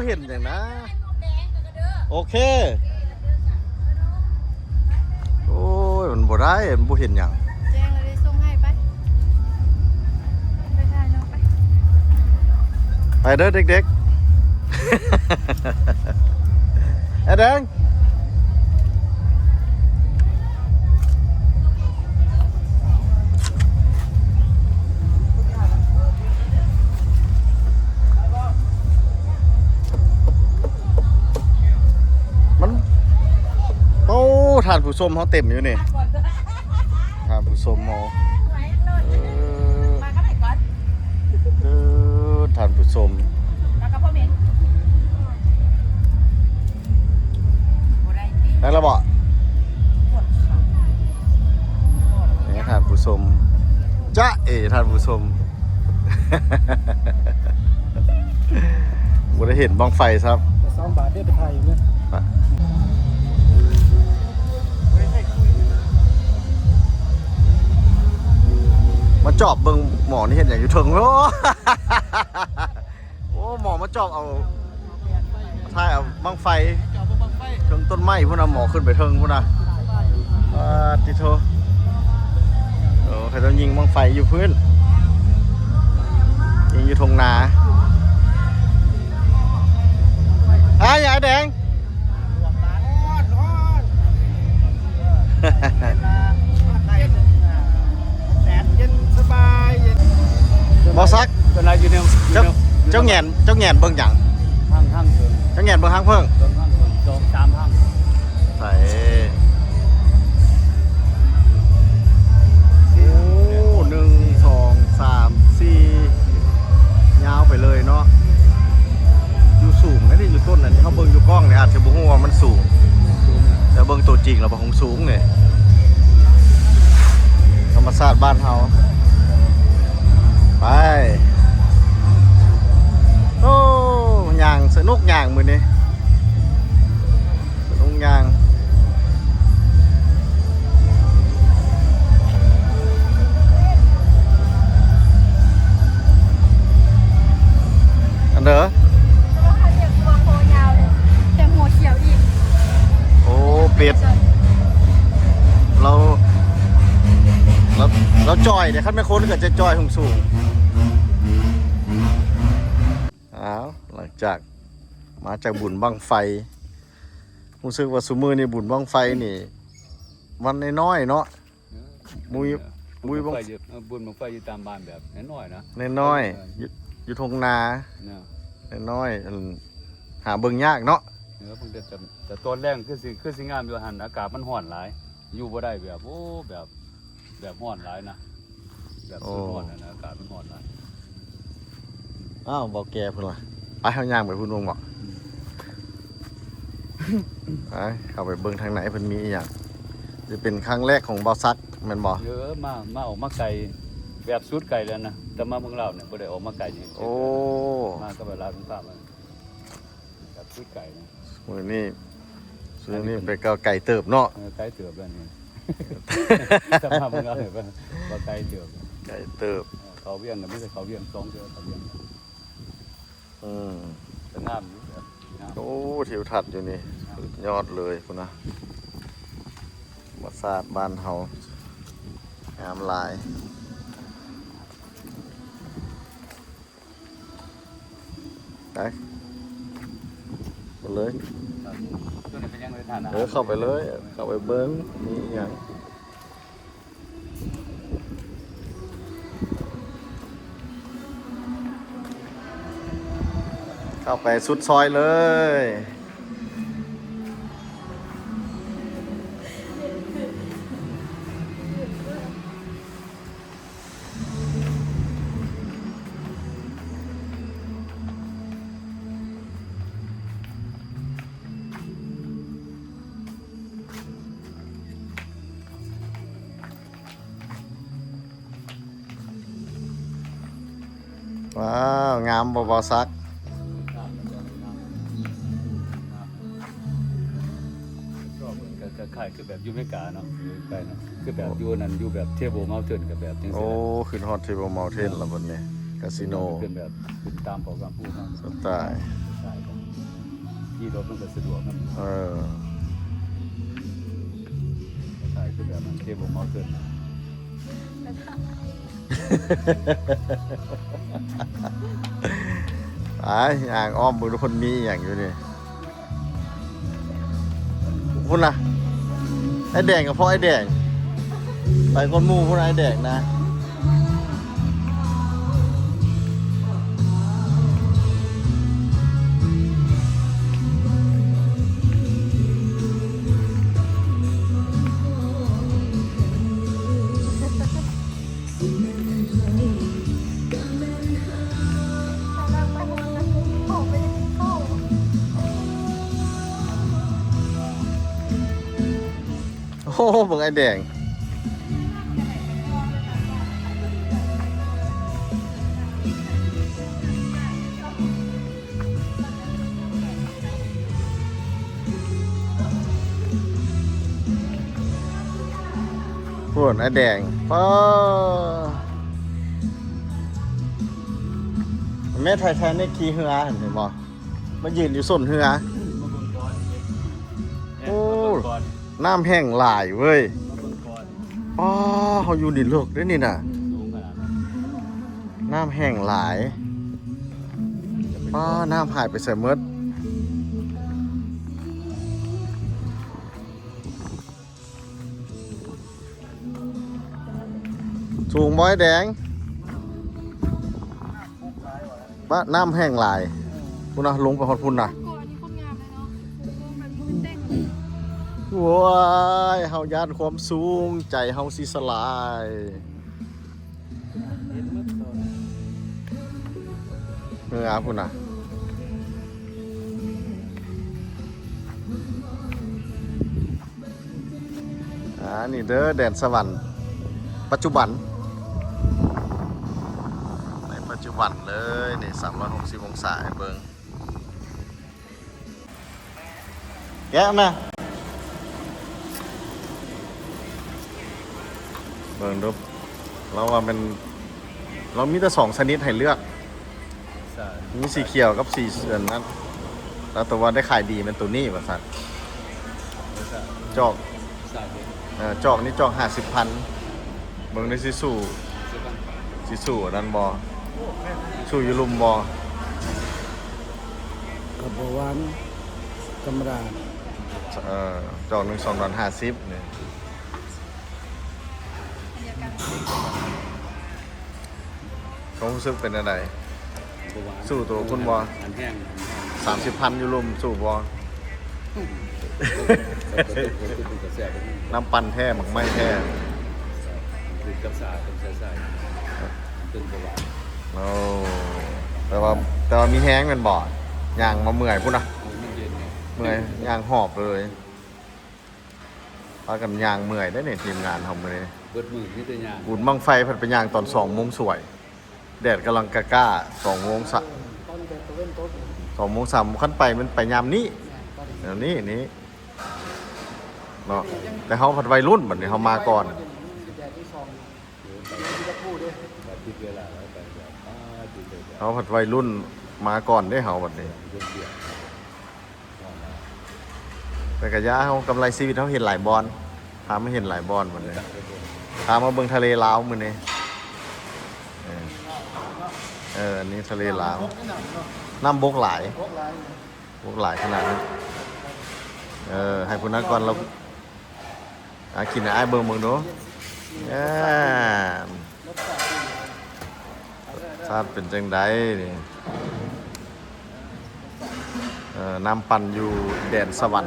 ເຫັນຫຍັງນະ? ໂອເຄ. ໂອ້ຍ ມັນບໍ່ໄດ້ ມັນບໍ່ເຫັນຫຍັງ. ແຈ້ງແລ້ວເດ້ ສົ່ງໃຫ້ໄປ. ໄປຖ່າຍເນາະ ໄປ ໄປເດີເດັກໆ. ໄອ້ແດງ ມັນ ໂອ້ ທ່ານຜູ້ຊົມເຮົາເຕັມຢູ່ນີ້ ທ່ານຜູ້ຊົມເຮົາ. ເອີ ເອີ ທ່ານຜູ້ຊົມ ໄດ້ແລ້ວບໍ່? ນີ້ທ່ານຜູ້ຊົມ ຈ໊ະເອ ທ່ານຜູ້ຊົມ ບໍ່ໄດ້ເຫັນບັ້ງໄຟຊ້ຳ. ສອງບາດເດ້ ໄປຖ່າຍຢູ່ເລີຍ. ມາຈອບເບິ່ງໝໍນີ້ເຮັດຫຍັງຢູ່ເທິງ. ໂອ້ ໝໍມາຈອບເອົາ ມາຖ່າຍເອົາບັ້ງໄຟ ເທິງຕົ້ນໄມ້ພຸ້ນນະ ໝໍຂຶ້ນໄປເທິງພຸ້ນນະ. ປາດຕິໂທ ໂອ້ ເຂົາເຈົ້າຍິງບັ້ງໄຟຢູ່ພື້ນ ຍິງຢູ່ທົ່ງນາ. ອ້າຍ ຍາຍແດງ ແດດເຢັນສະບາຍ ເຢັນ ບໍ່ສັກ ສ່ວນຫຼາຍຢູ່ແນວ ເຈົ້າ ຢູ່ແນວ ເຈົ້າແຫງນ ເຈົ້າແຫງນເບິ່ງຫຍັງ? ທາງ ທາງເທິງ ເຈົ້າແຫງນເບິ່ງທາງເພິ່ງ ເບິ່ງທາງເທິງ ສອງສາມທາງ. ໃສ ໂອ້ ໜຶ່ງ ສອງ ສາມ ສີ່ ຍາວໄປເລີຍເນາະ. ຢູ່ສູງເດ້ ຢູ່ຕົ້ນນັ້ນ ເຮົາເບິ່ງຢູ່ກ້ອງນີ້ອາດຈະບໍ່ຮູ້ວ່າມັນສູງ ແຕ່ເບິ່ງຕົວຈິງແລ້ວ ສູງນີ້ ທຳມະຊາດບ້ານເຮົາ. ໄປ ໂອ້ ຍ່າງສະໜຸກຍ່າງມື້ນີ້ ສະໜຸກຍ່າງ. ອັນເດີ ໂອ້ ເປັດ ລາວ ລາວ ລາວຈ່ອຍເດ້ ຄັນແມ່ນຄົນກໍຈະຈ່ອຍສູງໆ. ອ້າວ ຫຼັງຈາກມາຈາກບຸນບັ້ງໄຟ ຮູ້ສຶກວ່າຊຸມື້ນີ້ບຸນບັ້ງໄຟນີ້ ວັນນ້ອຍໆເນາະ. ເອີ ບຸນບັ້ງໄຟຢູ່ ເອີ ບຸນບັ້ງໄຟຢູ່ຕາມບ້ານແບບນ້ອຍໆນະ ນ້ອຍໆ ເອີ ຢູ່ ຢູ່ທົ່ງນາ ນ້ອຍໆ ອັນ ຫາເບິ່ງຍາກເນາະ. ເອີ ເບິ່ງແຕ່ ແຕ່ ແຕ່ຕອນແລງຄືຊິ ຄືຊິງາມຢູ່ຫັ້ນ ອາກາດມັນຮ້ອນຫຼາຍ ຢູ່ບໍ່ໄດ້ແບບ ໂອ້ ແບບ ແບບຮ້ອນຫຼາຍນະ ແບບ ໂອ້ ສຸດຮ້ອນຫັ້ນນະ ອາກາດມັນຮ້ອນຫຼາຍ. ອ້າວ ເບົາແກ່ເພິ່ນວ່າ ໄປ ເຮົາຍ່າງໄປພຸ້ນເບິ່ງເບາະ. ອືມ ໄປ ເຂົ້າໄປເບິ່ງທາງໃນເພິ່ນມີອີ່ຫຍັງ ຈະເປັນຄັ້ງແລກຂອງບ່າວສັກແມ່ນບໍ່? ເອີ ມາ ມາອອກມາໄກ ແບບສຸດໄກແລ້ວນະ ແຕ່ມາເມືອງລາວນີ້ບໍ່ໄດ້ອອກມາໄກນີ້. ໂອ້ ມາກັບຫຼານເພິ່ນພາມາ ແບບສຸດໄກນະ ມື້ນີ້ ມື້ນີ້ໄປກໍໄກເຕີບເນາະ. ເອີ ໄກເຕີບແລ້ວນີ້ ສະພາບເມືອງເຮົານີ້ວ່າໄກເຕີບ ໄກເຕີບ. ເອີ ເຂົ້າວຽງກໍມີແຕ່ເຂົ້າວຽງສອງເທື່ອ ເຂົ້າວຽງ. ອືມ ກໍງາມຢູ່ ງາມ. ໂອ້ ທິວທັດຢູ່ນີ້ ງາມ ສຸດຍອດເລີຍພຸ້ນນະ ທຳມະຊາດບ້ານເຮົາ ງາມຫຼາຍ. ໄປ ໄປເລີຍ ເອີ ເຂົ້າໄປເລີຍ ເຂົ້າໄປເບິ່ງ ມີອີ່ຫຍັງ ເຂົ້າໄປສຸດຊອຍເລີຍ. ວ້າວ ງາມບໍ່ ບ່າວສັກ? ກໍ ກໍຄ້າຍຄືແບບຢູ່ອາເມລິກາເນາະ ຢູ່ໄກເນາະ ຄືແບບຢູ່ນັ້ນ ຢູ່ແບບ Table Mountain ກໍແບບຈັ່ງຊີ້. ໂອ້ ຂຶ້ນຮອດ Table Mountain ແລ້ວບັດນີ້. ກາສິໂນ ມັນກໍຂຶ້ນແບບ ຂຶ້ນຕາມເຂົາກຳພູເນາະ ສະໄຕລ໌ ສະໄຕລ໌ ຂີ່ລົດມັນກໍສະດວກນຳ ເອີ ສະໄຕລ໌ຄືແບບມັນ Table Mountain ໄປ ຍ່າງອ້ອມເບິ່ງດູ ເພິ່ນມີອີ່ຫຍັງຢູ່ນີ້. ພຸ້ນນະ ອ້າຍແດງ ກະເພາະອ້າຍແດງ ໄປກ່ອນໝູ່ພຸ້ນນະ ອ້າຍແດງນະ. ໂອ້ ເບິ່ງອ້າຍແດງ ພຸ້ນ ອ້າຍແດງ ປ້າ ແມ່ Titanic ຂີ່ເຮືອ ເຫັນບໍ່? ມາຢືນຢູ່ສົ້ນເຮືອ. ໂອ້ ນ້ຳແຫ້ງຫຼາຍເວີຍ. ປ້າ ເຮົາຢູ່ນີ້ເລິກເດ້ນີ້ນະ. ນ້ຳແຫ້ງຫຼາຍ. ປ້າ ນ້ຳຫາຍໄປໃສໝົດ? ສູງບໍ່ອ້າຍແດງ? ປະ ນ້ຳແຫ້ງຫຼາຍ ພຸ້ນນະ ລົງໄປຮອດພຸ້ນນະ. ໂອ້ຍ ເຮົາຢ້ານຄວາມສູງ ໃຈເຮົາຊິສະຫຼາຍ. ເຮືອພຸ້ນນະ. ອ່າ ນີ້ເດີ ແດນສະຫວັນປັດຈຸບັນ ໃນປັດຈຸບັນເລີຍນີ້ ສາມຮ້ອຍຫົກສິບອົງສາໃຫ້ເບິ່ງ. ແກະມາ ເບິ່ງດູ ລາວວ່າແມ່ນ ລາວມີແຕ່ສອງຊະນິດໃຫ້ເລືອກ. ມີສີຂຽວກັບສີອັນນັ້ນ ແລ້ວແຕ່ວ່າໄດ້ຂາຍດີແມ່ນໂຕນີ້ວ່າຊັ້ນ. ຈອກ ເອີ ຈອກນີ້ຈອກຫ້າສິບພັນ. ເບິ່ງໄດ້ຊິສູ້ ຊິສູ້ອັນນັ້ນບໍ່? ສູ້ຢູ່ລຸ່ມບໍ່? ກໍບໍ່ຫວານ ທຳມະດາ. ເອີ ຈອກໜຶ່ງສອງດອນຫ້າສິບນີ້. ຄວາມຮູ້ສຶກເປັນແນວໃດ? ບໍ່ຫວານ ສູ້ໂຕພຸ້ນບໍ່? ອັນແຫ້ງ ອັນແຫ້ງ ສາມສິບພັນຢູ່ລຸ່ມ ສູ້ບໍ່? ອືມ ນ້ຳປັ່ນແທ້ ໝາກໄມ້ແທ້ ຄືກັບຊາ ກັບຊາ ຊາ ເປັນບໍ່ຫວານ. ໂອ້ ແຕ່ວ່າ ແຕ່ວ່າມີແຮງແມ່ນບໍ່? ຍ່າງມາເມື່ອຍພຸ້ນນະ. ໂອ້ ມັນເຢັນໄງ ເມື່ອຍ ຍ່າງຫອບເລີຍ. ພາກັນຍ່າງເມື່ອຍເດ້ນີ້ ທີມງານເຮົາມື້ນີ້ ເບິດມື້ມີແຕ່ຍ່າງ. ບຸນບັ້ງໄຟພັດໄປຍ່າງຕອນສອງໂມງສວຍ ແດດກຳລັງກ້າໆ ສອງໂມງສາມ ຕອນແດດຕາເວັນຕົກ ສອງໂມງສາມ ຄັນໄປມັນໄປຍາມນີ້ ແນວນີ້ນີ້ເນາະ. ແຕ່ເຮົາພັດໄວລຸ້ນ ບັດນີ້ເຮົາມາກ່ອນ ແດດທີ່ສອງ ເຮົາພັດໄວລຸ້ນມາກ່ອນເດ້ເຮົາບັດນີ້. ແຕ່ກະຢ່າ ເຮົາກຳໄລຊີວິດ ເຮົາເຫັນຫຼາຍບ່ອນ ພາມາເຫັນຫຼາຍບ່ອນມື້ນີ້ ພາມາເບິ່ງທະເລລາວມື້ນີ້. ເອີ ເອີ ອັນນີ້ທະເລລາວ ນ້ຳບົກຫຼາຍ ບົກຫຼາຍຂະໜາດນັ້ນ. ເອີ ໃຫ້ຜູ້ນັ້ນກ່ອນ ລາວ ອ່າ ກິນໃຫ້ອ້າຍເບິ່ງເບິ່ງດູ ແມ່ນ ລົດຊາດເປັນຈັ່ງໃດນີ້? ເອີ ນ້ຳປັ່ນຢູ່ແດນສະຫວັນ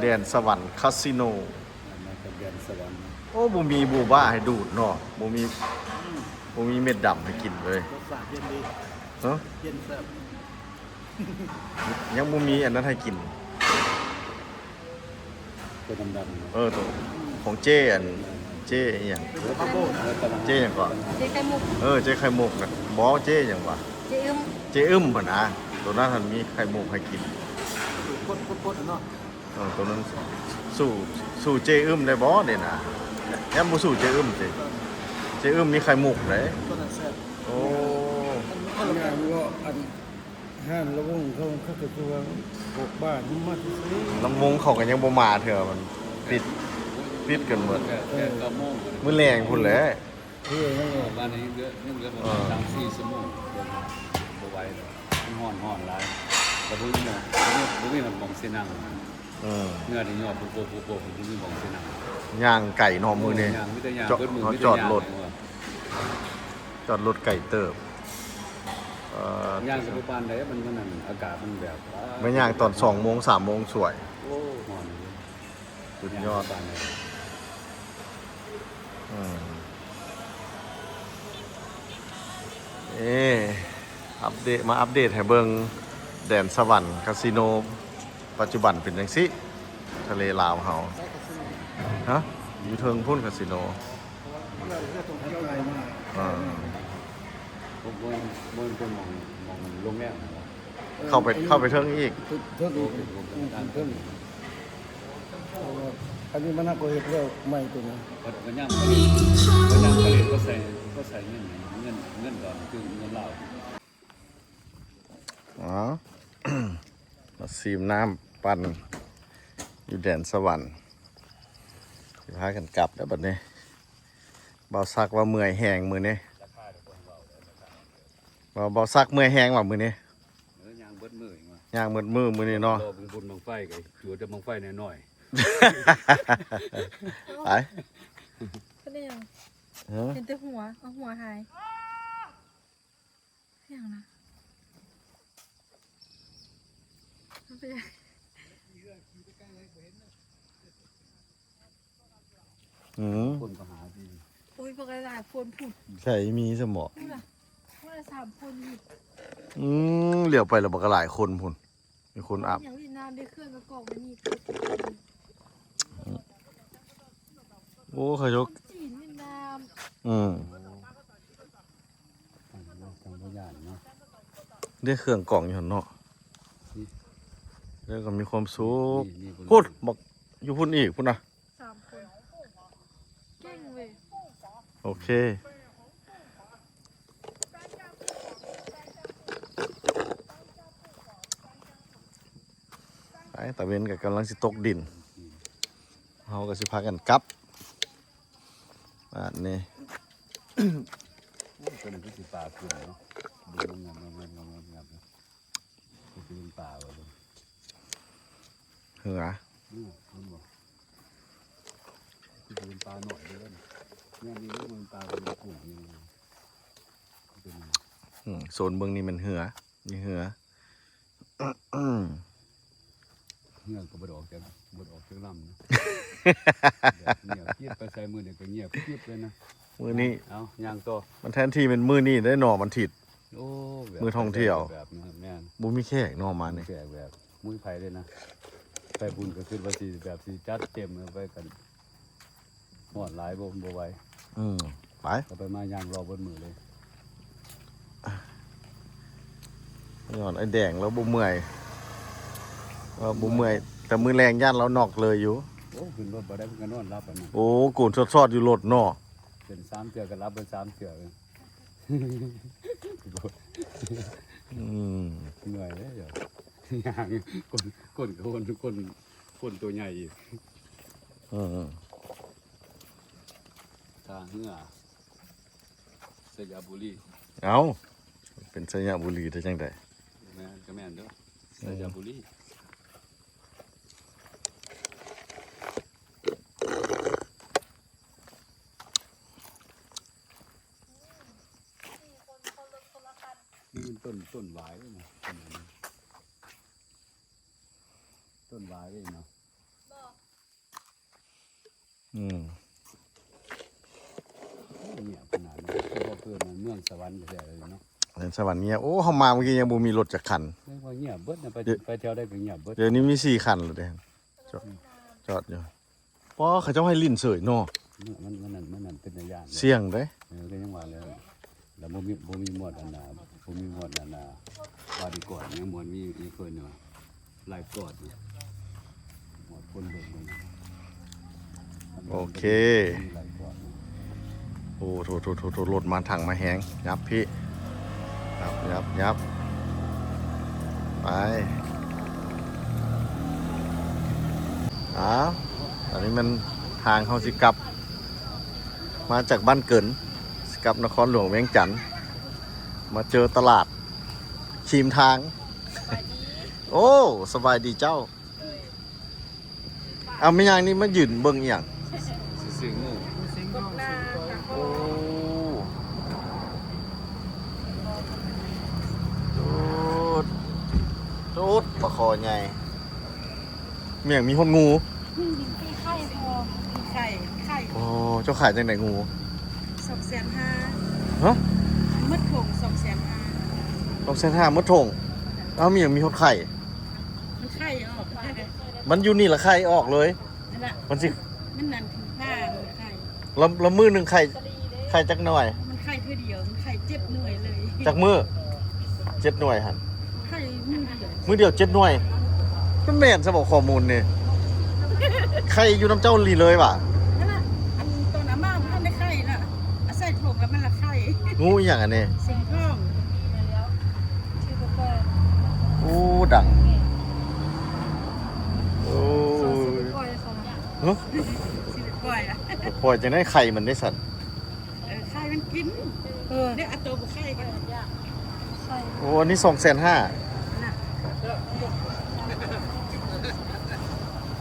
ແດນສະຫວັນຄາສິໂນ. ໂອ້ ບໍ່ມີບູບາໃຫ້ດູດເນາະ ບໍ່ມີ ບໍ່ມີເມັດດຳໃຫ້ກິນເລີຍ. ລົດຊາດເຢັນດີ ຮະ ເຢັນແຊບ. ຍັງບໍ່ມີອັນນັ້ນໃຫ້ກິນ ໂຕດຳໆ ເອີ ໂຕຂອງເຈ້ ອັນເຈ້ອີ່ຫຍັງ ເຈົ້ຫຍັງເກາະ ເຈ້ໄຂ່ມຸກ ເອີ ເຈ້ໄຂ່ມຸກນະ ບໍ່ ເຈ້ຫຍັງຫວາ ເຈ້ອຶ້ມ ເຈ້ອຶ້ມຫັ້ນນະ ໂຕນັ້ນຫັ້ນມີໄຂ່ມຸກໃຫ້ກິນ ເອີ ໂຕນັ້ນສູ້ ສູ້ເຈ້ອຶ້ມໄດ້ບໍ່ນີ້ນະ ແອມບໍ່ສູ້ເຈ້ອຶ້ມຕິ ເຈ້ອຶ້ມມີໄຂ່ມຸກເດ້ ໂອ້ ຍ່າງເລາະອັນຮ້ານລຳວົງເຂົາ ເຂົາກໍຄືວ່າພວກບ້ານມາຊື່ໆ ລຳວົງເຂົາກໍຍັງບໍ່ມາເທື່ອ ມັນປິດ ປິດກັນໝົດ. ແປດ ເອີ ແປດ ເກົ້າໂມງ ມື້ແລງພຸ້ນແຫຼະ. ເອີ ຍັງອອກ ບ້ານນີ້ຍັງເຫຼືອ ຍັງເຫຼືອປະມານ ເອີ ສາມສີ່ຊົ່ວໂມງ ບໍ່ໄຫວແລ້ວ ມັນຮ້ອນ ຮ້ອນຫຼາຍ ແລ້ວບໍ່ມີໝ່ອງ ບໍ່ມີໝ່ອງຊິນັ່ງ. ເອີ ເຫື່ອນີ້ຍອກໂປກໆ ບໍ່ມີໝ່ອງຊິນັ່ງ ຍ່າງໄກເນາະມື້ນີ້. ໂອ້ ຍ່າງ ມີແຕ່ຍ່າງ ເຈາະ ເບິດມື້ ເຮົາ ມີແຕ່ ຈອດລົດ ຍ່າງ ຈອດລົດໄກເຕີບ. ເອີ ຍ່າງກໍບໍ່ປານໃດ ມັນ ມັນນັ້ນ ອາກາດມັນແບບ ແມ່ນຍ່າງຕອນສອງໂມງ ສາມໂມງສວຍ. ໂອ້ ຮ້ອນເລີຍ ສຸດຍອດ ຍ່າງປານໃດ. ອືມ ເອ ອັບເດດ ມາອັບເດດໃຫ້ເບິ່ງ ແດນສະຫວັນຄາສິໂນ ປັດຈຸບັນເປັນຈັ່ງຊີ້ ທະເລລາວເຮົາ. ຮະ? ຢູ່ເທິງພຸ້ນຄາສິໂນ. ອ່າ ບໍ່ ບໍ່ ບໍ່ເປັນໝ່ອງ ໝ່ອງໂຮງແຮມຫັ້ນບໍ່? ເອີ ເຂົ້າໄປ ເຂົ້າໄປເທິງອີກ ເທິງອີກ ເທິງ ເທິງ. ເພາະວ່າອັນນີ້ມັນຫາກໍເຮັດແລ້ວໃໝ່ຕົວນີ້ ກໍ ກໍຍາມ ກໍຍາມຜະລິດກໍໃສ່ ກໍໃສ່ເງິນ ເງິນ ເງິນດອນ ຄືເງິນລາວ. ອໍ ມາຊີມນ້ຳປັ່ນຢູ່ແດນສະຫວັນ ຊິພາກັນກັບແລ້ວບັດນີ້. ບ່າວສັກວ່າເມື່ອຍແຮງມື້ນີ້ ບ່າວ ບ່າວສັກເມື່ອຍແຮງວ່າມື້ນີ້. ເອີ ຍ່າງເບິດມື້ເອງວ່າ ຍ່າງເບິດມື້ມື້ນີ້ເນາະ. ລໍເບິ່ງບຸນບັ້ງໄຟ ກໍຈູດແຕ່ບັ້ງໄຟນ້ອຍໆ ໄປ. ເປັນຫຍັງ? ຮະ? ເຫັນແຕ່ຫົວ ເອົາຫົວຫາຍ. ເປັນຫຍັງນະ? ມັນເປັນຫຍັງ? ອືມ ຄົນກໍຫາທີ່ ໂອ້ຍ ບັກຫຼາຍໆຄົນພຸ້ນ. ໃສມີຊັ້ນບໍ? ພຸ້ນນະ ພຸ້ນນະ ສາມຄົນຢູ່. ອືມ ຫຼຽວໄປແລ້ວບັກຫຼາຍຄົນພຸ້ນ ມີຄົນອາບ ຍັງຫຼິ້ນນ້ຳເດ້. ເຄື່ອງກໍກອງໄວ້ນີ້. ໂອ້ ເຂົາເຈົ້າ ຄົນຈີນຫຼິ້ນນ້ຳ. ອືມ ຈັ່ງບໍ່ ຈັ່ງບໍ່ຢ້ານເນາະ ເດ້ ເຄື່ອງກອງຢູ່ຫັ້ນເນາະ. ນີ້ ແລ້ວກໍມີຄວາມສຸກ. ນີ້ ນີ້ ພຸ້ນ ບັກ ຢູ່ພຸ້ນອີກພຸ້ນນະ ສາມຄົນ ເກັ່ງເວີຍ. ໂອເຄ ໄປ ຕາເວັນກໍກຳລັງຊິຕົກດິນ ເຮົາກໍຊິພາກັນກັບບາດນີ້. ໂອ້ ຕົວນີ້ຄືຊິປາຂຶ້ນເນາະ ເບິ່ງງາມໆໆໆ ຄືຊິເປັນປາວ່າ ເຫືອ ອືມ ເຫັນບໍ່ ຄືຊິເປັນປາໜ້ອຍເດ້. ແມ່ນນີ້ ມັນເປັນປາເປັນກຸ້ງນີ້ ເປັນ ອືມ ໂຊນເບິ່ງນີ້ແມ່ນເຫືອ ມີເຫືອ. ເຫືອກໍບໍ່ໄດ້ອອກຈາກ ບໍ່ໄດ້ອອກຈາກລຳນະ ແບບງຽບກຣິບ ໄປໃສມື້ໃດກໍງຽບກຣິບເລີຍນະ. ມື້ນີ້ ເອົາ ຍ່າງຕໍ່ ມັນແທນທີ່ແມ່ນມື້ນີ້ເດ້ເນາະ ວັນທິດ. ໂອ້ ແບບ ມື້ທ່ອງທ່ຽວ ແບບນັ້ນ ແມ່ນ ບໍ່ມີແຂກເນາະ ມານີ້ ແຂກແບບ ບໍ່ມີໃຜເລີຍນະ. ໄປພຸ້ນກໍຄິດວ່າຊິແບບຊິຈັດເຕັມ ໄປກັນ ຮ້ອນຫຼາຍ ບໍ່ ບໍ່ໄຫວ. ອືມ ໄປ ກໍໄປມາຍ່າງເລາະເບິດມື້ເລີຍ. ຍ້ອນໄອ້ແດງລາວບໍ່ເມື່ອຍ ລາວບໍ່ເມື່ອຍ ແຕ່ມື້ແລງຢ້ານລາວນັອກເລີຍຢູ່. ໂອ້ ຂຶ້ນລົດບໍ່ໄດ້ ເພິ່ນກໍນອນຫຼັບອັນນັ້ນ. ໂອ້ ໂກນຊອດໆຢູ່ລົດເນາະ ເປັນສາມເທື່ອກໍຫຼັບເບິດສາມເທື່ອ. ອືມ ເມື່ອຍເດ້ ຍ່າງ ຄົນ ຄົນ ຄົນ ຄົນ ຄົນຕົວໃຫຍ່ອີກ. ອືມ ທ່າເຮືອໄຊຍະບູລີ. ເອົ້າ ເປັນໄຊຍະບູລີໄດ້ຈັ່ງໃດ? ແມ່ນ ກໍແມ່ນເດີ້ ໄຊຍະບູລີ. ນີ້ມັນຕົ້ນ ຕົ້ນຫວາຍເດ້ນະ ຕົ້ນຫວາຍເດ້ເນາະ. ອືມ ໂອ້ ງຽບຂະໜາດນີ້ ຄືບໍ່ຄືເມືອງສະຫວັນແທ້ໆເລີຍເນາະ. ເມືອງສະຫວັນງຽບ. ໂອ້ ເຮົາມາເມື່ອກີ້ຍັງບໍ່ມີລົດຈັກຄັນ. ເອີ ງຽບເບິດນະ ໄປ ເອີ ໄປແຖວໃດກໍງຽບເບິດ. ດຽວນີ້ມີສີ່ຄັນແລ້ວເດ້ ຈອດ ຈອດຢູ່. ປໍ ເຂົາເຈົ້າໃຫ້ຫຼິ້ນເສີຍເນາະ. ມັນ ມັນ ມັນ ມັນເປັນຕາຢ້ານເດ້ ສ່ຽງເດ້. ເອີ ກໍຍັງວ່າແລ້ວ ແລ້ວບໍ່ມີ ບໍ່ມີໝວດອັນນ່າ ບໍ່ມີໝວດອັນນ່າ ບອດດີກອດ ຍັງບໍ່ມີອີກເພິ່ນວ່າ ໄລກອດ ໝວດຄົນເບິ່ງເບິ່ງ. ໂອເຄ ມີໄລກອດ. ໂອ້ ໂຖໆໆໆ ລົດມາຖັງມາແຮງ ຫຍັບພີ້ ໄປ ຫຍັບ ຫຍັບ ໄປ. ອ້າວ ອັນນີ້ແມ່ນທາງເຮົາຊິກັບມາຈາກບ້ານເກີນ ຊິກັບນະຄອນຫຼວງວຽງຈັນ ມາເຈີຕະຫຼາດຄຣີມທາງ. ໂອ້ ສະບາຍດີເຈົ້າ. ເອົາ ແມ່ນຫຍັງນີ້ ມາຢືນເບິ່ງອີ່ຫຍັງ? ຊິຊື້ງູ. ໂອ້ ໂຕດ ໂຕດ ປາຄໍໃຫຍ່. ແມ່ນຫຍັງ ມີຮອດງູ? ມີໄຂ່ພໍ ມີໄຂ່ ໄຂ່. ໂອ້ ເຈົ້າຂາຍຈັ່ງໃດງູ? ສອງແສນຫ້າ. ຮະ? ໝົດຖົງ ສອງແສນຫ້າ. ສອງແສນຫ້າ ໝົດຖົງ. ເອົາ ມີຫຍັງ ມີຮອດໄຂ່? ມັນໄຂ່ອອກ. ມັນຢູ່ນີ້ລະໄຂ່ອອກເລີຍ. ນັ້ນລະ ມັນຊິ ມັນນັ້ນຄືຜ້າມັນໄຂ່. ລະ ລະມື້ໜຶ່ງໄຂ່ ໄຂ່ຈັກໜ່ວຍ? ມັນໄຂ່ເທື່ອດຽວ ມັນໄຂ່ເຈັດໜ່ວຍເລີຍ. ຈັກມື້? ເຈັດໜ່ວຍຫັ້ນ ໄຂ່ມື້ດຽວ ມື້ດຽວເຈັດໜ່ວຍ. ມັນແມ່ນຊະບໍ່ຂໍ້ມູນນີ້? ໄຂ່ຢູ່ນຳເຈົ້ານີ້ເລີຍຫວາ? ນັ້ນລະ ອັນຕອນອາມາບໍ່ທັນໄດ້ໄຂ່ນະ ອາໄສຖົງລະມັນລະໄຂ່. ງູອີ່ຫຍັງອັນນີ້? ສິງທອງ. ໂອ້ ດັງ. ໂອ້ຍ ຮະ? ຊິໄປປ່ອຍລະ ໄປປ່ອຍຈັ່ງໃດ? ໄຂ່ມັນໄດ້ຊັ້ນ? ເອີ ໄຂ່ມັນກິນ. ເອີ ເດ້ ອາໂຕບໍ່ໄຂ່ກໍໄດ້. ໂອ້ ອັນນີ້ສອງແສນຫ້າ. ນະ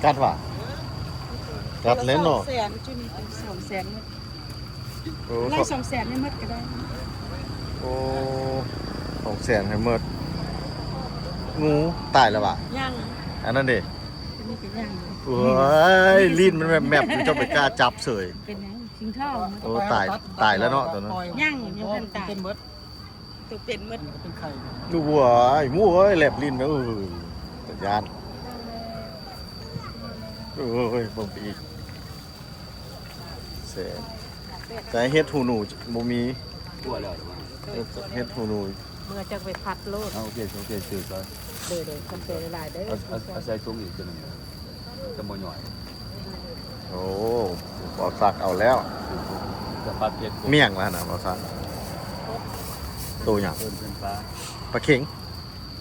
ກັດຫວາ? ກັດແລ້ວເນາະ. ສອງແສນ ຈຸນີ້ເປັນສອງແສນໝົດ. ໂອ້ ໄລ່ສອງແສນໃຫ້ໝົດກໍໄດ້. ໂອ້ ສອງແສນໃຫ້ໝົດ. ງູຕາຍແລ້ວຫວາ? ຍັງ. ອັນນັ້ນເດ? ອັນນີ້ກໍຍັງ. ໂອ້ຍ ລີ້ນມັນແມບໆຢູ່ ເຈົ້າໄປກ້າຈັບເສີຍ. ເປັນຫຍັງ? ສິງທອງ. ໂອ້ ຕາຍ ຕາຍແລ້ວເນາະໂຕນັ້ນ. ຍັງ ຍັງບໍ່ທັນຕາຍ. ເປັນໝົດ ໂຕເປັນໝົດ. ໂອ້ຍ ງູເອີຍ ແລບລີ້ນ. ເອີຍ ຕາຢ້ານ. ໂອ້ຍ ເບິ່ງໄປອີກ. ແຊບ. ແຕ່ເຫັດຫູໜູບໍ່ມີ. ເຮັດ ເຮັດຫູໜູ. ເມື່ອຈັກໄປຜັດໂລດ. ເອົາ ໂອເຄ ໂອເຄ ຊື່ຊະ. ໂດຍໆ ຂອບໃຈຫຼາຍໆເດີ. ເອົາ ເອົາໃສ່ຖົງອີກຕົວໜຶ່ງ ຈະບໍ່ຫຍ້ອຍ. ໂອ້ ບ່າວສັກເອົາແລ້ວ. ຈະຜັດເຜັດ. ມ້ຽງລະຫັ້ນນະ ບ່າວສັກ. ໂຕຫຍັງ? ເພິ່ນເປັນປາ ປາເຂັງ.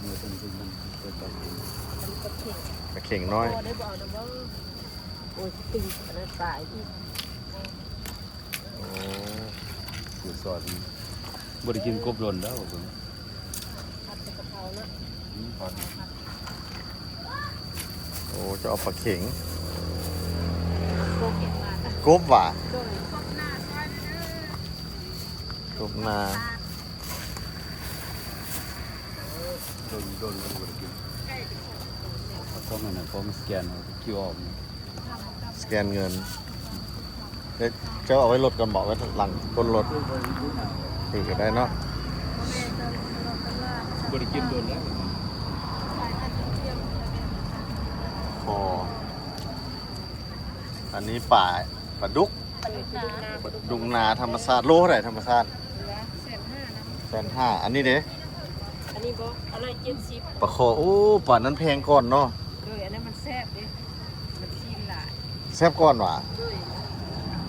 ເມື່ອເພິ່ນ ເພິ່ນ ເພິ່ນປາເຂັງ ປາເຂັງນ້ອຍ. ໂອ້ຍ ຕິງອັນນັ້ນປາອີກ. ໂອ້ ສອນ ບໍ່ໄດ້ກິນກົບດົນແລ້ວ. ຜັດໃສ່ກະເພົາເນາະ. ອືມ ພໍດີ. ໂອ້ ຈະເອົາປາເຂັງ. ກົບຫວາ? ໂດຍ ກົບໜ້າ. ດົນໆ ບໍ່ໄດ້ກິນ. ຂອງອັນນັ້ນ ຂອງສະແກນເອົາຄິວອອກ. ສະແກນເງິນ. ເອີ ເຈົ້າເອົາໄວ້ລົດກ່ອນບໍ? ໄວ້ຫຼັງກົ້ນລົດ. ເອີ ກໍໄດ້ເນາະ. ບໍ່ໄດ້ກິນດົນແລ້ວ. ພໍ. ອັນນີ້ປາ ປາດຸກ. ປາດຸກນາ. ປາດຸກນາທຳມະຊາດ. ໂລເທົ່າໃດທຳມະຊາດ? ແສນຫ້ານະ. ແສນຫ້າ. ອັນນີ້ເດ? ອັນນີ້ບໍ່? ອັນນັ້ນເຈັດສິບ. ປາຄໍ. ໂອ້ ປານັ້ນແພງກ່ອນເນາະ. ໂດຍ ອັນນັ້ນມັນແຊບເດ້. ມັນຊີນຫຼາຍ. ແຊບກ່ອນຫວາ? ໂດຍ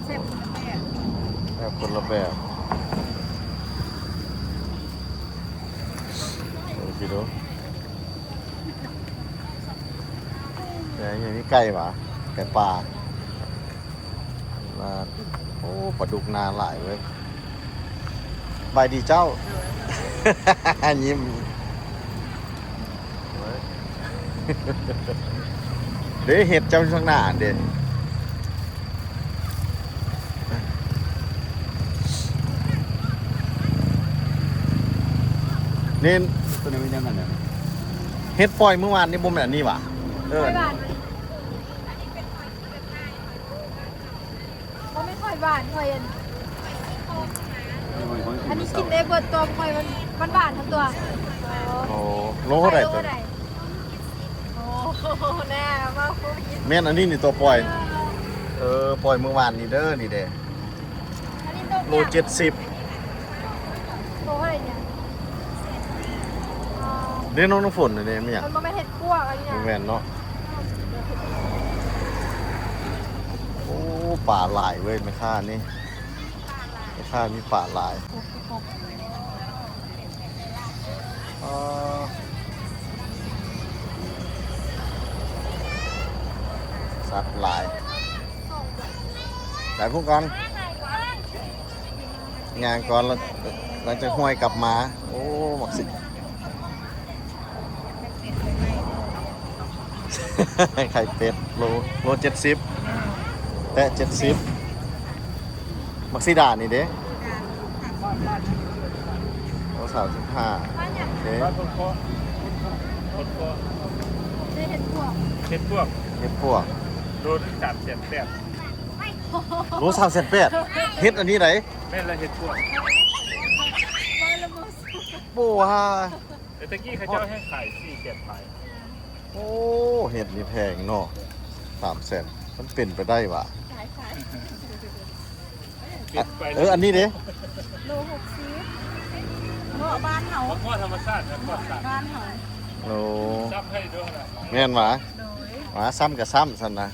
ແຊບຄົນລະແບບ. ແຊບຄົນລະແບບ. ໂອເຄເດີ. ແຕ່ຍັງມີໄກ່ຫວາ? ໄກ່ປ່າ. ໂອ້ ປາດຸກນາຫຼາຍເວີຍ. ສະບາຍດີເຈົ້າ. ຍິ້ມ. ເດ້ ເຫັດເຈົ້າຢູ່ທາງໜ້າຫັ້ນເດ້. ນີ້ ໂຕນີ້ແມ່ນຫຍັງຫັ້ນນະ? ເຫັດປ່ອຍມື້ວານນີ້ບໍ່ແມ່ນອັນນີ້ຫວາ? ເອີ ບໍ່ແມ່ນຫອຍຫວານ ຫອຍອັນ ອັນນີ້ກິນໄດ້ເບິດ ຕອນຫອຍມັນຫວານໆ ທັງຕົວ. ໂອ້ ໂລເທົ່າໃດ? ໂອ້ ແນ່ ເວົ້າໂຄວິດ. ແມ່ນອັນນີ້ນີ້ຕົວປ່ອຍ. ເອີ ປ່ອຍມື້ວານນີ້ເດີ ນີ້ເດ້. ໂລເຈັດສິບ. ໂລເທົ່າໃດນີ້? ເດ້ ນ້ອງນ້ຳຝົນ ອັນນີ້ແມ່ນຫຍັງ? ມັນບໍ່ແມ່ນເຫັດປວກອັນນີ້ນະ. ບໍ່ແມ່ນເນາະ. ໂອ້ ປາຫຼາຍເວີຍ ແມ່ຄ້ານີ້. ແມ່ຄ້າມີປາຫຼາຍ. ສັດຫຼາຍ ໄປພຸ້ນກ່ອນ ຍ່າງກ່ອນ ຫຼັງຈາກຫ້ວຍກັບມາ. ໂອ້ ບັກຊິ ໄຂ່ເປັດ ໂລ ໂລເຈັດສິບ ແຕະເຈັດສິບ. ບັກຊີດານີ້ເດ້? ໂລສາມສິບຫ້າ. ໂອເຄ ເຮັດປວກ ເຮັດປວກ ໂລໜຶ່ງສາມແສນແປດ. ໂລສາມແສນແປດ ເຮັດອັນນີ້ໃດ? ແມ່ນລະ ເຮັດປວກ. ບໍ່ວ່າ ແຕ່ຕະກີ້ເຂົາເຈົ້າໃຫ້ຂາຍສີ່ແສນປາຍ. ໂອ້ ເຫັດນີ້ແພງເນາະ ສາມແສນ ມັນເປັນໄປໄດ້ຫວາ? ເອີ ອັນນີ້ເດ້? ໂລຫົກສິບ ເງາະບ້ານເຮົາ ເງາະທຳມະຊາດ ເງາະບ້ານເຮົາ. ໂອ້ ຊ້ຳໃຫ້ດ້ວຍລະ ແມ່ນຫວາ? ໂດຍ ຫວາ ຊ້ຳກະຊ້ຳຊັ້ນນະ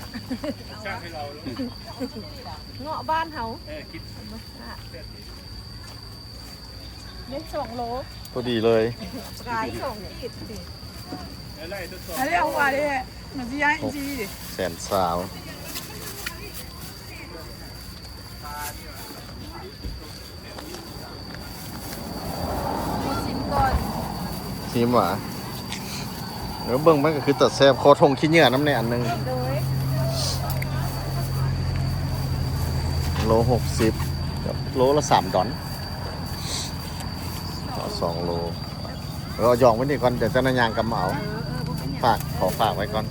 ເງາະບ້ານເຮົາ. ເອີ ກິນ ເຮັດສອງໂລ ພໍດີເລີຍ ກາຍສອງຂີດ. ອັນນີ້ເອົາວ່າເດ້ ມັນຊິຍ້າຍຈັ່ງຊີ້. ແສນຊາວ ຊິມກ່ອນ ຊິມຫວາ? ເອີ ເບິ່ງມັນກໍຄືຕາແຊບ ຂໍຖົງຂີ້ເຫຍື້ອນຳແດ່ອັນໜຶ່ງ. ໂດຍ ໂລຫົກສິບ ໂລລະສາມດອນ ເອົາສອງໂລ. ເອີ ເອົາຢອງໄວ້ນີ້ກ່ອນ ດຽວເຈົ້ານາຍຍ່າງກັບມາເອົາ. ເອີ ເອີ ບໍ່ເປັນຫຍັງ ຝາກ ຂໍຝາກໄວ້ກ່ອນ.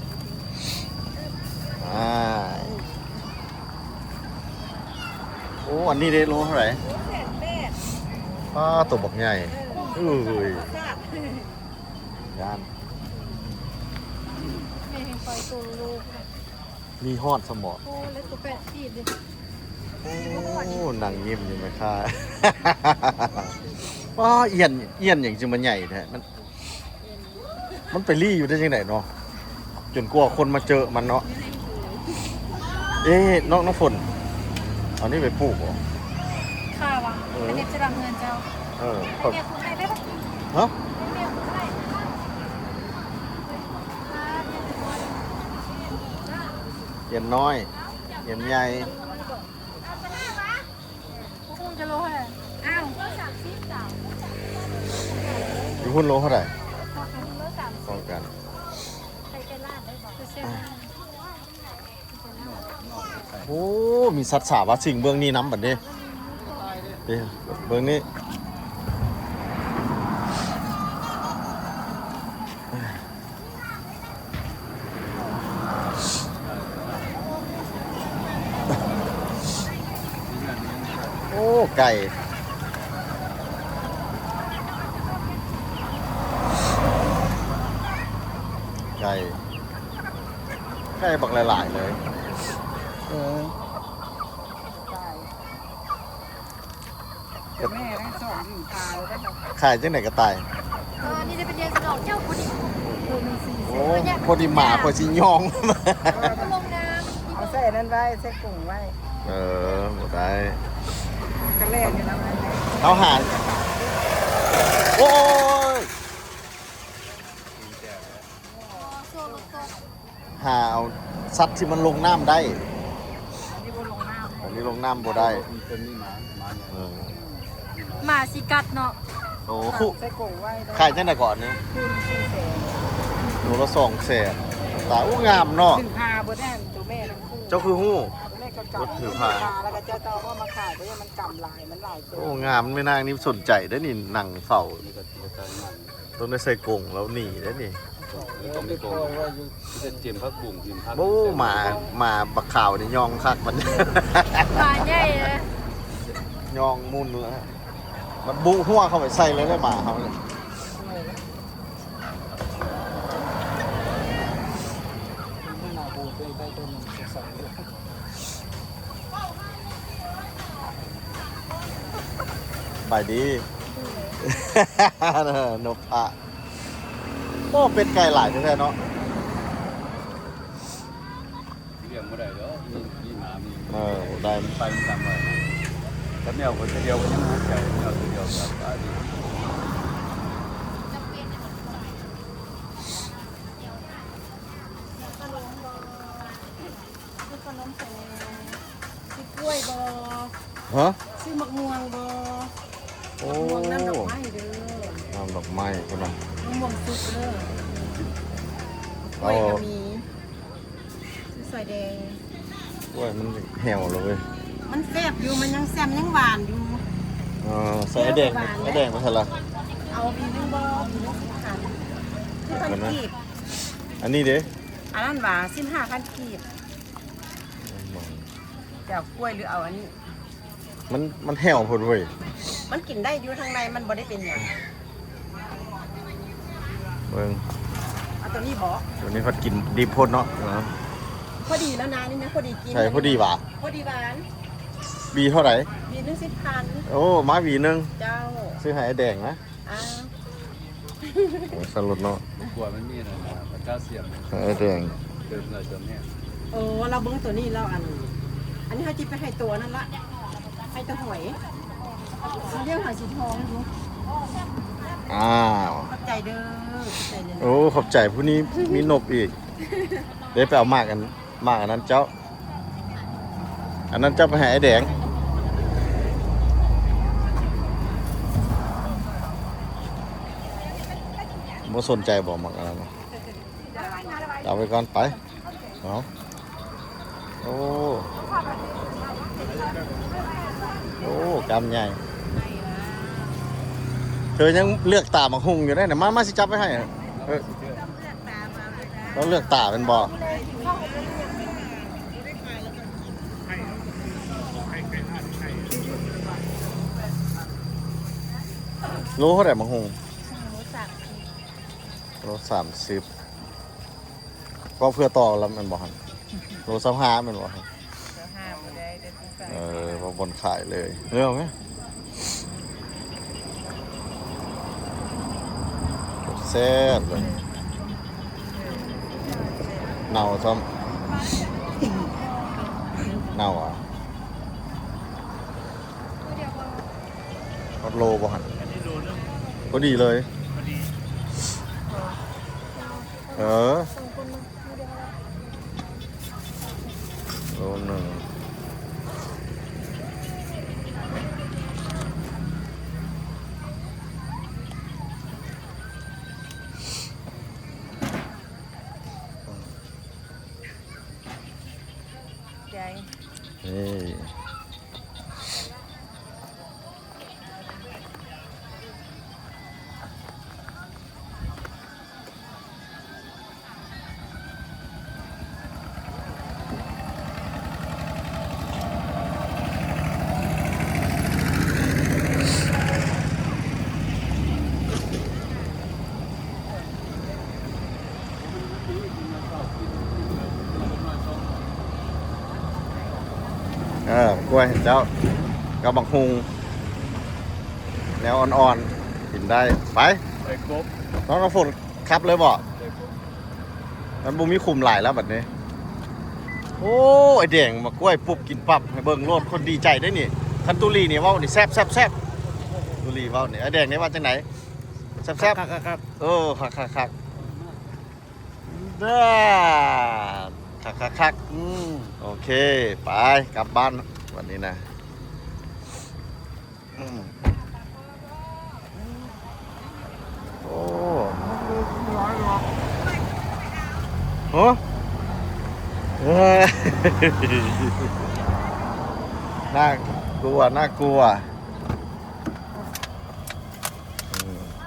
ໂອ້ ອັນນີ້ເດ້ ໂລເທົ່າໃດ? ໂລແສນແປດ. ປ້າ ໂຕບັກໃຫຍ່. ເອີ ເອີຍ ຢ້ານ ແມ່ເຫັນໄປໂຕໂລ ມີຮອດສະເໝາະ. ໂອ້ ແລ້ວໂຕແປດຂີດເດ້. ໂອ້ ນັ່ງຍິ້ມຢູ່ແມ່ຄ້າ. ປ້າ ອ່ຽນ ອ່ຽນຫຍັງຈຶ່ງມາໃຫຍ່ແທ້? ມັນ ມັນໄປລີ້ຢູ່ໄດ້ຈັ່ງໃດເນາະ ຈົນກວ່າຄົນມາເຈີມັນເນາະ. ເອ ນ້ອງ ນ້ອງຝົນ ເອົານີ້ໄປປູກບໍ? ຂ້າວ່າ ເອີ ເຮັດຈະດຳເຮືອນເຈົ້າ. ເອີ ແມ່ປູກໃຫ້ໄດ້ບໍ່? ຮະ? ແມ່ປູກໃຫ້ ເຢັນນ້ອຍ ເຢັນໃຫຍ່. ບໍ່ຮູ້ຈະໂລເທົ່າໃດ? ອ້າວ ຢູ່ພຸ້ນໂລເທົ່າໃດ? ໂລສາມສິບ ພໍກັນ. ໂອ້ ມີສັດສາວາສິ່ງເບື້ອງນີ້ນຳບັດນີ້. ເບິ່ງນີ້ ໂອ້ ໄກ່ ໄກ່ ໄກ່ບັກຫຼາຍໆເລີຍ. ເອີ ແມ່ໄດ້ສອງຖືພາແລ້ວໄດ້ ຂາຍຈັ່ງໃດກະຕ່າຍ? ເອີ ນີ້ໄດ້ໄປລ້ຽງສະດອກເຈົ້າພໍດີ. ໂອ້ ພໍດີໝາຂ້ອຍຊິຍ່ອງ ເອີ ມັນລົງນ້ຳ ເອົາໃສ່ອັນນັ້ນໄວ້ ໃສ່ກົງໄວ້. ເອີ ບໍ່ໄດ້ ກະແລ່ນຢູ່ນຳນັ້ນແຫຼະ ເຮົາຫາ ໂອ້ຍ. ຫາເອົາສັດທີ່ມັນລົງນ້ຳໄດ້. ອັນນີ້ບໍ່ລົງນ້ຳ ອັນນີ້ລົງນ້ຳບໍ່ໄດ້. ເອີ ໝາຊິກັດເນາະ. ໂອ້ ໃສ່ກົງໄວ້ໄດ້. ຂາຍຈັ່ງໃດກ່ອນນີ້? ໂລລະສອງແສນ. ຕາຍ ໂອ້ ງາມເນາະ. ຖືພາເບິດແລ້ວ ໂຕແມ່ທັງຄູ່. ເຈົ້າຄືຮູ້? ໂຕແມ່ກໍກຳ ຖືພາ ແລ້ວກໍເຈົ້າເອົາມາຂາຍ ກໍຍັງມັນກຳຫຼາຍ ມັນຫຼາຍໂຕ. ໂອ້ ງາມ. ແມ່ນາງນີ້ສົນໃຈເດ້ນີ້ ນັ່ງເຝົ້າ. ຕ້ອງໄດ້ໃສ່ກົງແລ້ວໜີເດ້ນີ້. ຕ້ອງມີກົງ ມີແຕ່ເຕຍມຜັກບຸ້ງ ເຕຍມຜັກ. ໂອ້ ໝາ ໝາບັກຂາວນີ້ຍ່ອງຄັກມັນ ໝາໃຫຍ່ເລີຍ ຍ່ອງໝຸ່ນແລ້ວ ມັນບຸຫົວເຂົ້າໄປໃສ່ເລີຍເດ້ໝາເຮົານີ້. ສະບາຍດີ ນົບພະ. ໂອ້ ເປັດໄກ່ຫຼາຍແທ້ໆເນາະ. ລ້ຽງບໍ່ໄດ້ດອກ ມີ ມີໝາ ມີ ເອີ ໄດ້ ໄປນຳກັນໄວ້. ແຕ່ແມວຂ້ອຍໂຕດຽວ ຂ້ອຍຍັງຮູ້ໃຈ ແມວໂຕດຽວ ສະບາຍດີ. ບໍ່? ຮະ? ຊື້ໝາກມ່ວງບໍ່? ໂອ້ ໝາກມ່ວງນ້ຳດອກໄມ້ເດີ. ນ້ຳດອກໄມ້ພຸ້ນນະ. ໝາກມ່ວງສຸກເດີ. ກ້ວຍກໍມີ. ເອົາ ຊື້ສາຍແດງ. ກ້ວຍມັນແຫ້ວແລ້ວເວີຍ. ມັນແຊບຢູ່ ມັນຍັງແຊມ ຍັງຫວານຢູ່. ເອີ ໃສ່ໄອ້ແດງ ຫວານ ໄອ້ແດງໄປໃສລະ? ເອົາຫວີໜຶ່ງບໍ່? ຫວີໜຶ່ງສິບພັນ ສິບພັນກີບ. ອັນນີ້ເດ? ອັນນັ້ນຫວາ ສິບຫ້າພັນກີບ. ຈະເອົາກ້ວຍຫຼືເອົາອັນນີ້? ມັນ ມັນແຫ້ວໂພດເວີຍ. ມັນກິນໄດ້ຢູ່ ທາງໃນມັນບໍ່ໄດ້ເປັນຫຍັງ. ເບິ່ງ ເອົາຕົວນີ້ບໍ? ຕົວນີ້ພັດກິນດິບໂພດເນາະ. ເອີ ພໍດີແລ້ວນະ ນີ້ນະ ພໍດີກິນ. ໃຊ່ ພໍດີຫວາ? ພໍດີຫວານ. ຫວີເທົ່າໃດ? ຫວີໜຶ່ງສິບພັນ. ໂອ້ ມາຫວີໜຶ່ງ. ເຈົ້າ ຊື້ໃຫ້ໄອ້ແດງນະ. ອ້າວ ໂອ້ຍ ສະຫຼຸດເນາະ. ບໍ່ກົວມັນມີນັ້ນນະ ປາກກາສຽມ ເອີ ແດງ ເຕີມໜ້ອຍເຕີມແຮງ. ໂອ້ ລາວເບິ່ງຕົວນີ້ແລ້ວ ອັນ ອັນນີ້ເຮົາຊິໄປໃຫ້ຕົວນັ້ນລະ ໃຫ້ຕົວຫອຍ. ເຮົາລ້ຽງຫອຍສີທອງຢູ່. ອ້າວ ຂອບໃຈເດີ ຂອບໃຈເດີ. ໂອ້ ຂອບໃຈ. ຜູ້ນີ້ມີນົບອີກ. ເດ້ ໄປເອົາໝາກອັນ ໝາກອັນນັ້ນເຈົ້າ. ອັນນັ້ນເຈົ້າໄປໃຫ້ໄອ້ແດງ. ບໍ່ສົນໃຈບໍ່ໝາກອັນນັ້ນນະ? ເອົາໄວ້ກ່ອນ ໄປ. ເອົາ ໂອ້ ໂອ້ ກຳໃຫຍ່. ເທີຍັງເລືອກຕາໝາກຫຸ່ງຢູ່ເດ້ນະ. ມາ ມາ ຊິຈັບໄວ້ໃຫ້. ເອີ ລາວເລືອກຕາແມ່ນບໍ່? ໂລເທົ່າໃດໝາກຫຸ່ງ? ໂລສາມສິບ ໂລສາມສິບ. ເວົ້າເພື່ອຕໍ່ລະແມ່ນບໍ່ຫັ້ນ? ໂລຊາວຫ້າແມ່ນບໍ່ຫັ້ນ? ຊາວຫ້າບໍ່ໄດ້ ໄດ້ແຕ່ ເອີ ບໍ່ບ່ອນຂາຍເລີຍ. ເລື່ອງແຊບເລີຍ. ເນົ່າຊ້ຳ ເນົ່າອະ. ຮອດໂລບໍ່ຫັ້ນ? ພໍດີເລີຍ. ເອີ ໂລໜຶ່ງ. ໃຈ ນີ້. ເອີ ກ້ວຍເຈົ້າ ກັບບັກຫຸ່ງ ແນວອ່ອນໆ ກິນໄດ້. ໄປ ໄປກົບ ນ້ອງນ້ຳຝົນ ຂັບເລີຍບໍ່? ມັນບໍ່ມີຂຸມຫຼາຍແລ້ວບັດນີ້. ໂອ້ ໄອ້ແດງມາກ້ວຍປຸບກິນປັບ ໃຫ້ເບິ່ງໂລດ ຄົນດີໃຈເດ້ນີ້. ຄັນຕູລີນີ້ເວົ້ານີ້ແຊບໆໆ ຕູລີເວົ້ານີ້. ໄອ້ແດງນີ້ວ່າຈັ່ງໃດ? ແຊບໆ ຄັກໆໆ. ເອີ ຄັກໆໆ ເດີ ຄັກໆໆ. ອືມ ໂອເຄ ໄປກັບບ້ານບັດນີ້ນະ. ອືມ ໂອ້ ຮະ ເອີ ໜ້າກົວ ໜ້າກົວ.